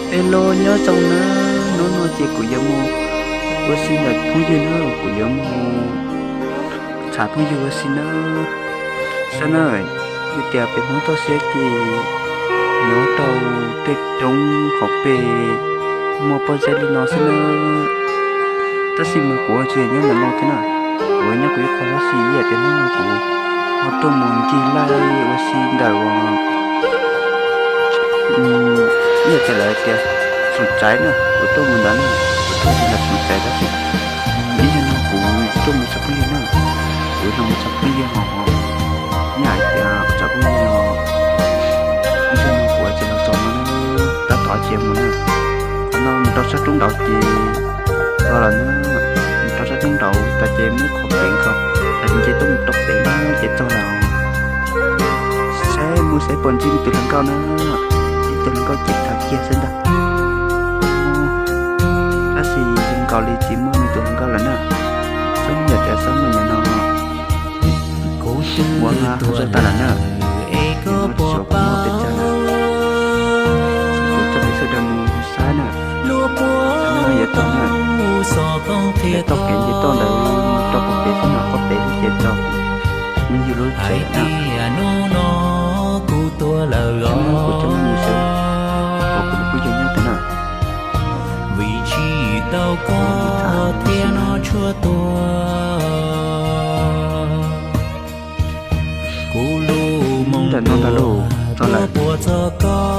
Hello, nyob zoo na, hnub no ces kuv yuav mus ua si ntawm phooj ywg na, kuv yuav mus tham phooj ywg ua si na. Saib na, yog tias peb Hmoob toj siab ces nyob rau tej roob hauv pes muaj pob zeb li no xwb na. Tab sis mas kuv tsis nyob ntawm no thiab na, kuv nyob kuv ib qho tab sis yam tias hnub no kuv ho tuaj mus ncig laij ua si ntawm ua ib yam tias lawv tias Xoom Tsaiv na, kuv tuaj mus ntawd na, kuv tuaj mus ntawm Xoom Tsaiv tab sis ib zaug no kuv tuaj mus txog phooj ywg na, kuv los mus txog phooj ywg hos, ib yam tias txog phooj ywg no, ib zaug no kuv tsis los txog no na, tab tom cia mus na. Qhov no mus rau sab roob nraud ces txog lawm na, mus rau sab roob nraud tas ces muaj qhov pem nkaus, tas ces tuaj mus rau pem na ces txog lawm. Saib mus saib puas ntsib me tus hluas nkauj na, ib tug hluas nkauj ces tham kiag xwb ntag. Tab sis zoo nkaus li tsis muaj me tus hluas nkauj lawm na. Xyov yog tias xyov me nyuam no ua hauj zog tag lawm na, es no tsis xyuas kuv muaj pes tsawg lawm. Kuv coj peb sawv daws mus saib na, saib no yuav txog na, yuav toj kev nce toj ntawd rau pem xwb no, qhov pem xwb ces txog kuv, kuv ywg lub tsev lawm na. Saib no kuv coj nej mus saib, kuv kuv phooj ywg nyob ntawd na. Vim tsis tau koj thiab no tshuav tuag, kuv lub moo ntawm no ntag lauj, txog lawm. Puas txog koj